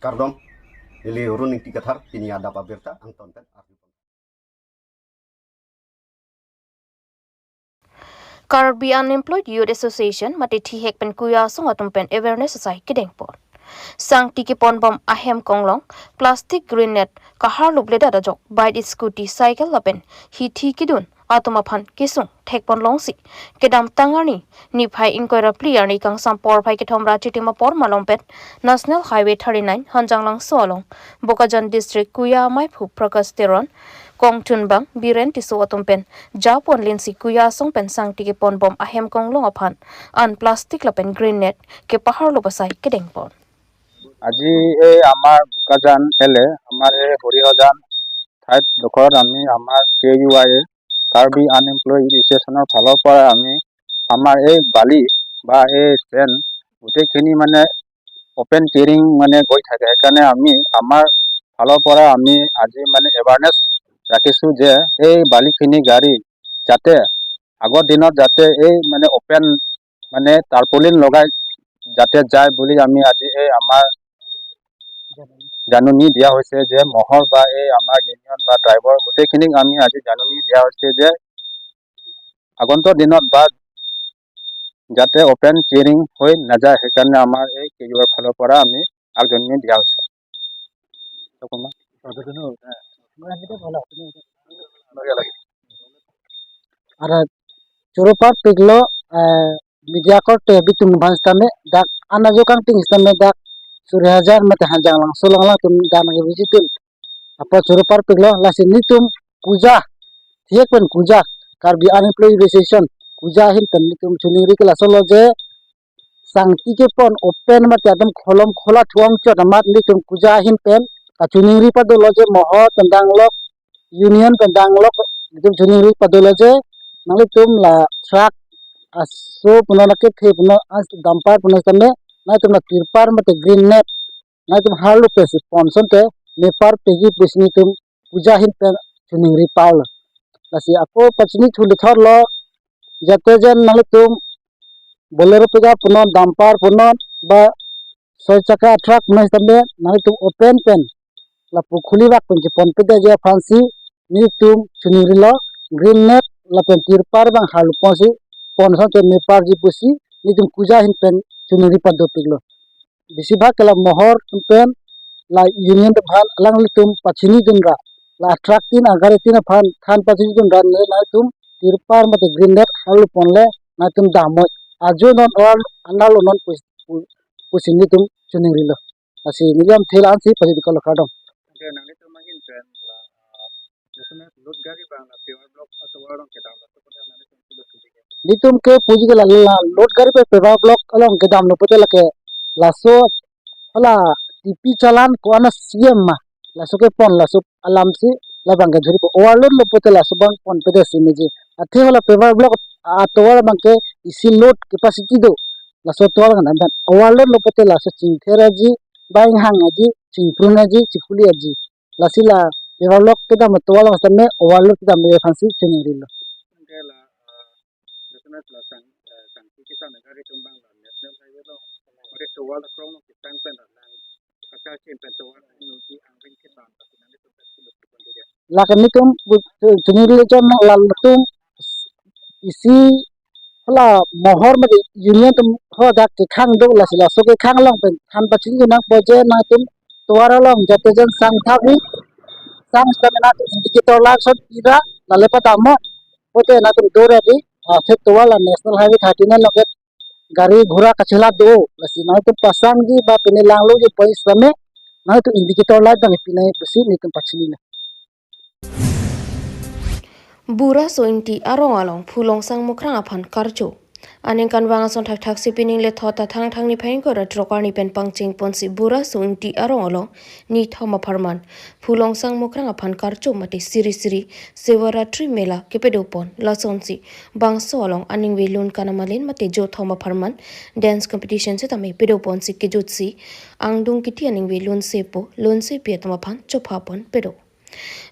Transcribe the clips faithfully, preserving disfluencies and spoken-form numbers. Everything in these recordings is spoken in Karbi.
Kardom, neli Run Ingti Kathar, pini adap abirta angton pen arju. Karbi Unemployed Youth Association mate thihek pen kuya asong atum pen awareness asai kedengpon. Sangti keponbom ahem konglong, plastic grenade kaharlup ledat ajok, bike, scooty, cycle lapen hithi kedun atum aphan kesung thekpon longsi kedamtang arni niphai ingkoi ra phli arni kangsam porphai kethom ra chitim apor malom pen National Highway thirty-nine Hanjanglangso along Bokajan District kuya amaiphu Prakash Teron, kongchunbang Biren Tisso atum pen japon linsi kuya asong pen sangti keponbom ahem konglong aphan an plastic lapen grenade kepaharlup asai kedengpon. আজি এই আমাৰ বোকাজান এলে আমাৰ এই হৰিহজান ঠাইত ডোখৰত আমি আমাৰ K U I A, Karbi আনএমপ্লয়ড এছ'চিয়েশ্যনৰ ফালৰ পৰা আমি আমাৰ এই বালি বা এই চেণ্ড গোটেইখিনি মানে অপেন কেৰিং মানে গৈ থাকে। সেইকাৰণে আমি আমাৰ ফালৰ পৰা আমি আজি মানে এৱাৰনেছ ৰাখিছোঁ যে এই বালিখিনি গাড়ী যাতে আগৰ দিনত যাতে এই মানে অপেন মানে টাৰ্পলিন লগাই যাতে যায় বুলি আমি আজি এই আমাৰ জাননী দিয়া হৈছে যে মহৰ বা এই আমাৰ ইউনিয়ন বা ড্ৰাইভাৰ গোটেইখিনিক আমি আজি জাননী দিয়া হৈছে যে আগন্তুক দিনত বা যাতে অপেন কেৰিং হৈ নাযায়, সেইকাৰণে আমাৰ এই কে ইউ আইৰ ফালৰ পৰা আমি আগজাননী দিয়া হৈছে। Ara choro parpiklo, eh, media korte bitum bang sitame dak anajo kangting sitame dak Surihajan mate Hanjanglangso along atum dak nang visit dun. Apot choro parpiklo lasi nelitum kuja, thihek pen kuja, Karbi Unemployed Association kuja ahin pen nelitum choningri ke laso lo je sangti kepon open mate atum kholom khola thuang chot amat nelitum kuja ahin pen kachoningri padolo je mohor pen danglok, union pen danglok, nelitum choningri padolo je nanglitum la truck aso punon akethe punon as dumper punon sitame nangtum la tirpal mate grenade nangtum harlup pensi pon asonte mepar pegi pusi nelitum kuja ahin pen choningri palo. Lasi ako pachini thuli thorlo, jate jen nanglitum Bolero pickup punon, dumper punon, ba soi chakka truck punon sitame nanglitum open pen lapu khuli bak pen chepon pedet ji aphansi nelitum choningrilo, grenade lapen tirpal abang harlup ponsi pon asonte meparji pusi nelitum kuja ahin pen choningri padopiklo. Besibhag ke la mohor pen la union aphan alanglitum pachini dunra, la truck tin agari tin aphan than pachini dunra ne nangtum tirpal mate grenade harlup ponle nangtum damnoi. Ajo non or analo non pus-, pu-, pusi nelitum choningrilo. Lasi neli amthela ansi pajidikolo, kardom. Nelitum ahin pen la, ah, National Load Gari abang la paver block atovar along kedam la, so kota nanglitum si load kali ke. Nelitum ke puji ke la, la load gari pen paver block along kedamlo pulote lake laso hala T P Chalan ko-an a-C M ma laso kepon laso alamsi labang ke dhuri po overload lo pulote laso abang pon pedetsi meji. Athe hala paver block atovar abang ke isi load capacity do, laso atovar kan dan overload lo pulote laso chingtheraji, bang hang aji, chingprun aji, chikhuli aji. Lasi la paver block kedam atovar along sitame overload kedam aphansi choningrilo. Ke la, ah, National la sang, eh, sangti kisa na gari tum abang la National Highway along, ore tovar akrong along kisang pen la nang kachal chin pen tovar ang nungki ang ring ke bang tapi nanglitum pen silo pen dia. Lake nelitum bu-, choningri chon nang latum isi hala mohor mate union atum ho dak kekhang do, lasi laso kekhang along pen than pachini nangpo je nangtum tovar along jate jen sang thak ri, sang sitame nangtum indicator light son ira lale padamnon. Pulote nangtum do ready, ah, thek tovar la National Highway thirty-nine along ke gari ghora kachela do, lasi nangtum pasangji ba pine langloji pu sitame nangtum indicator light abang pinai pusi nelitum pachini na. Bura So Ingti arong along Phulongsang Mukrang aphan karcho. Aningkanvang ason thakthak si pining lethot ta Thangthang niphai ingkoi ra throk arni pen pangcheng ponsi Bura So Ingti arong along nithom apharman Phulongsang Mukrang aphan karcho mate Siri Siri Sivaratri Mela kepadopon. Lasonsi bangso along aningve lun kanamalin mate jothom apharman dance competition sitame padoponsi kejutsi angdung kiti aningve lunsepo lunsepi atum aphan chophapon pado.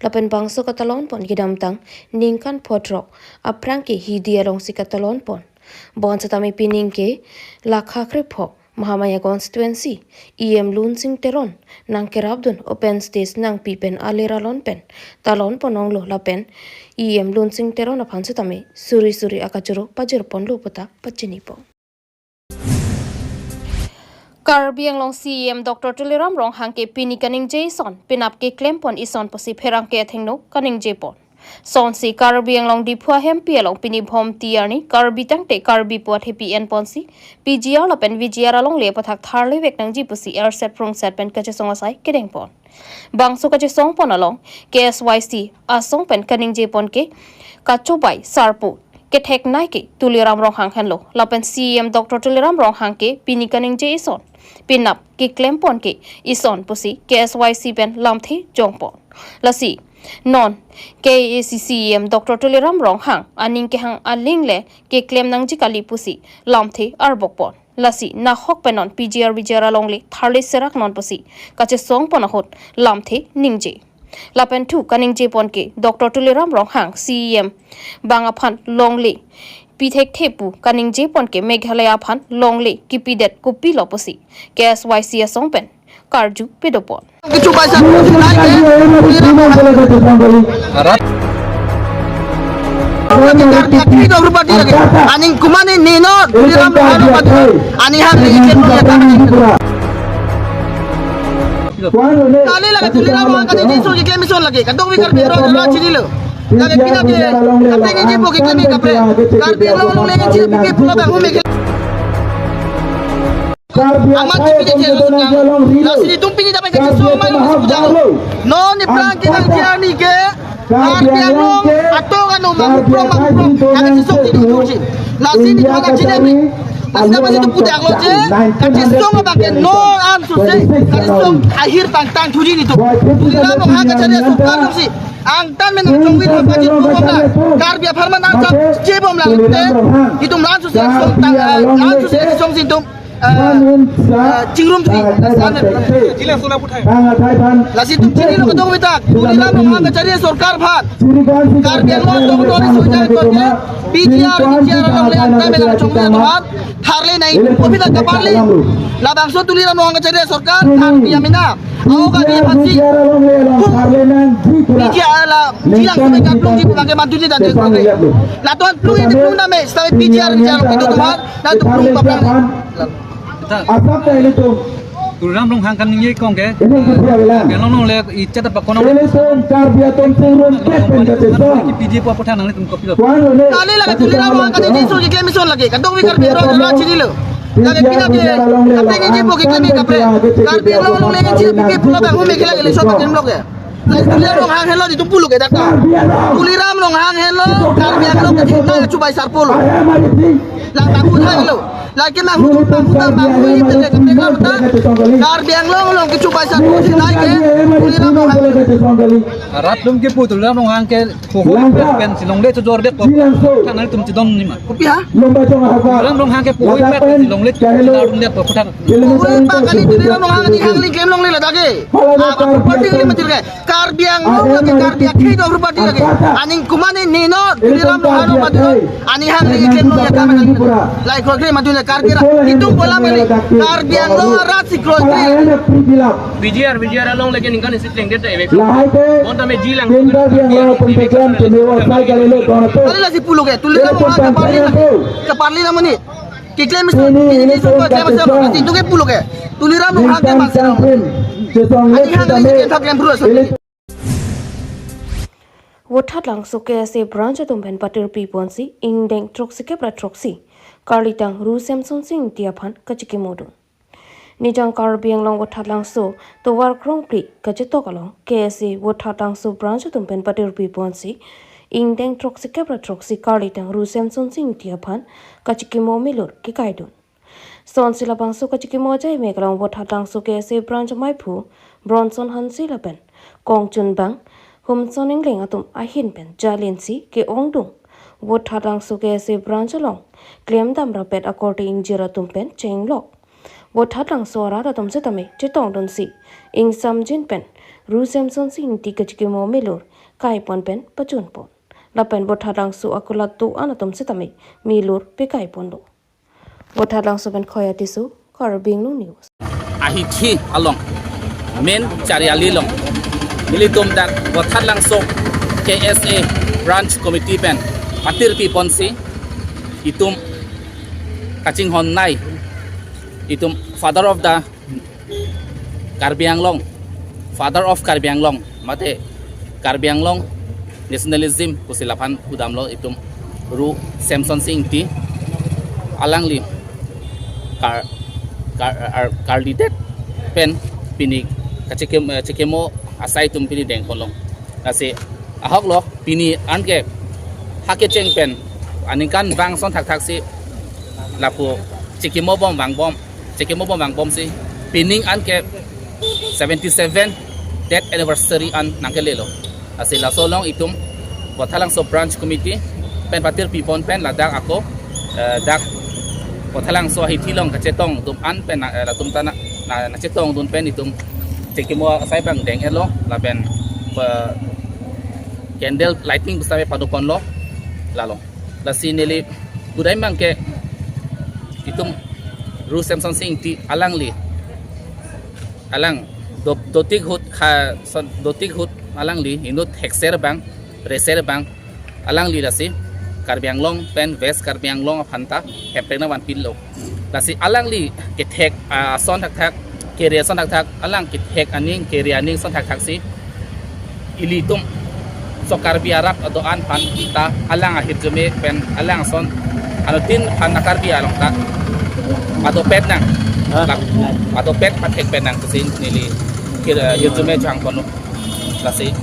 Lapen bangso katalonpon kedamtang ningkan phongo throk aphrang ke Hidi alongsi katalonpon. Bonsitame pining ke lakha krepho Mahamaya constituency E M Lunsing Teron nangkerapdun open stage nangpi pen alir alon pen talon ponlonglo lapen E M Lunsing Teron aphan sitame suri suri akachoro pajirponlo puta pachinipo. Karbi Anglong C E M Doctor Tuliram Ronghang ke pini kaningje ison penap keklempon ison pusi pherangke athengno kaningjepon. Sonsi Karbi Anglong Diphu ahempi along pini Bhomti arni Karbi tangte Karbi pu athepi enponsi P G R lapen V G R alongle aputhak tharlevek nangji pusi erset prungset pen kachesong asai kedengpon. Bangso kachesongpon along K S Y C asong pen kaningjepon ke kachobai sarpo kethek nai ke Tuliram Ronghang henlo lapen C E M Doctor Tuliram Ronghang ke pini kaningje ison penap keklempon ke ison pusi K S Y C pen lamthe jongpon. Lasi non K A A C C E M Doctor Tuliram Ronghang aning kehang aling le keklem nangji kali pusi lamthe arbokpon. Lasi nahok pen non P G R V G R alongle tharle serak non pusi kachesongpon ahut lamthe ningje. Lapen thu kaningjepon ke Doctor Tuliram Ronghang C E M bang aphan longle pithekthe pu kaningjepon ke Meghalaya aphan longle kipidet kopilo pusi K S Y C asong pen karju pedopon. Kichu paisa nai ke, Tuliram Ronghang. Arat. Aning kumani nino, Tuliram Ronghang. Aning hang ni ke punya tangan. Kali lagi Tuliram Ronghang kali ni so ke mission lagi. Kadok bikar biro jala chini lo. Lagi kita ke, apa yang jibo ke kami kapre. Karbi lo lo lagi chini ke pulo bang humi ke. Amat pini je lo nang. Lasi itum pini dapat jadi so amat masuk jalo. Non ni prang kita jani ke. Karbi Anglong atau kan no mahu prong mahu prong. Kami sisok di Turki. Lasi ni thana chini ni. Lasi dapat itu pudak lo je. Kami sisok apa ke no an suse. Kami sisok akhir tang tang tuji ni tu. Tuliram Ronghang kacari asok kan si. Angtan menang jongwin apa gitu. Karbi apharman angkat cebom lang te. Itum lan suse song tang lan suse song sintum. Chingrum tri. Jilang suna puthai. Lasi itum chini lo kadok bitak. Tuliram Ronghang kacari sorkar aphan. Karbi Anglong dong dong sujak korte. P G R, P G R along le angtan menang jongwin aphan. Tharle nai, kopina kaparle. Labangso Tuliram Ronghang kacari sorkar, tharpi amina. Au kami pasi. P G R la, jilang sumai kaplung ji pakai mantu ji dan dia pakai. Laton plung ini plung name, setawi P G R, P G R itu tuhan, dan itu plung pakai. Asap ta ini tu. Tuliram Ronghang kaningje kong ke. Ini tu pura bilang. Yang long long le icat apa kono. Ini tu Karbi atum singrum pen kacesong. P G pu apa thanang le tum kopi lo. Kali lagi Tuliram Ronghang kaningje so ke mission lagi. Kadok bikar biro jala chini lo. Lagi kita ke, apa yang jibo ke kami kapre. Karbi lo lo lagi chini ke pulo bang humi ke lagi le so pakai blok ya. Tuliram Ronghang helo di tumpulu ke data. Tuliram Ronghang helo, Karbi Anglong ke na chubai sarpul. Lang tahu thai lo. Lagi na hu tahu ta bang hu ini ke ke kota. Karbi Anglong long ke chubai sarpul si nai ke. Tuliram Ronghang. Rat lum ke pu Tuliram Ronghang ke puhu pen si longle chojor det ko. Kan na itum chidon ni ma. Kopi ha? Tuliram Ronghang ke puhu pen si longle chojor det ko. Puhu pa kali Tuliram Ronghang ni hang lingkem longle la dage. Ah, property ni matir ke. Karbi Anglong lagi, Karbi akhei do property lagi. Aning kumani nino Tuliram Ronghang lo mati. Aning hang lingkem long ya kami lagi. Lai kroi kroi mati le Karbi ra. Itum bola meli. Karbi Anglong arat si kroi kroi. B G R, B G R along lagi ningkan isi tengdet ta eviction. Lahai ke. Bonta me jilang. Pintar dia ngelawan pendidikan, pendidikan saya kali lo, kawan tu. Kali lagi pulo ke, Tuliram Ronghang kaparli na. Kaparli na muni. Kiklem isu, ini isu ko klem isu apa? Itu ke pulo ke. Tuliram Ronghang ke masih. Aning hang lagi ke thak klem pulo so. Vothatlangso K S A branch atum pen patirpi ponsi ingdeng throksi kep ra throksi karlitang Ru Semsonsing Ingti aphan kachikimodun. Nijang Karbi Anglong Vothatlangso tovar krongpli kachetok along K S A Vothatlangso branch atum pen patirpi ponsi ingdeng throksi kep ra throksi karlitang Ru Semsonsing Ingti aphan kachikimo milur kekaidun. Sonsi labangso kachikimo ajai mek along Vothatlangso K S A branch maiphu Bronson Hanse lapen kongchunbang Humson Engleng atum ahin pen jalinsi ke-ongdung Vothatlangso K S A branch along klemdam rapet akorte ingjir atum pen chenglok. Vothatlangso arat atum setame chetongdunsi ingsamjin pen Ru Semsonsing Ingti kachikimo milur kaipon pen pachunpon. Lapen Vothatlangso akulat do-an atum setame milur pekaiponlo. Vothatlangso pen Khoya Tisso, Karbi Anglong News. Ahithi along, main chariali along, nelitum dak Vothatlangso K S A branch committee pen patirpi ponsi itum kachinghon nei, itum father of the Karbi Anglong, father of Karbi Anglong, mate Karbi Anglong nationalism pusi laphan kudamlo itum Ru Semsonsing Ingti, alangli kar, kar, ar, karlidet pen pini kachikim, eh, chikimo asai itum pini dengponlong. Lasi ahoklo pini anke ha kecheng pen aningkanvang ason thakthaksi lapu chikimobom vangbom, chikimobom vangbomsi pining anke seventy seven death anniversary an nangkelelo. Lasi laso along itum Vothatlangso branch committee pen patirpi pon pen ladak ako, eh, dak Vothatlangso ahithi along kachetongdun an pen, eh, latum ta na, na, nangchetongdun pen itum chikimo asai abang deng-etlo lapen, eh, candle lighting besame padoponlo lalo. Lasi neli kudai abangke itum Ru Semsonsing Ingti alangli, alang do, dotik ahut ha son, dotik ahut alangli inut hekser abang, reser abang, alangli lasi Karbi Anglong pen West Karbi Anglong aphanta hemprek nangvanpilo. Lasi alangli kethek, ah, ason thakthak, kere ason thakthak, alang kethek aning, kere aning ason thakthaksi ilitum so Karbi arat ado-an aphanta alang ahirjume pen alang ason anuttin aphan a-Karbi along ta padopet nang. Ah. Padopet, pathekpet nang pusi neli kir, eh, hirjume chang kono. Lasi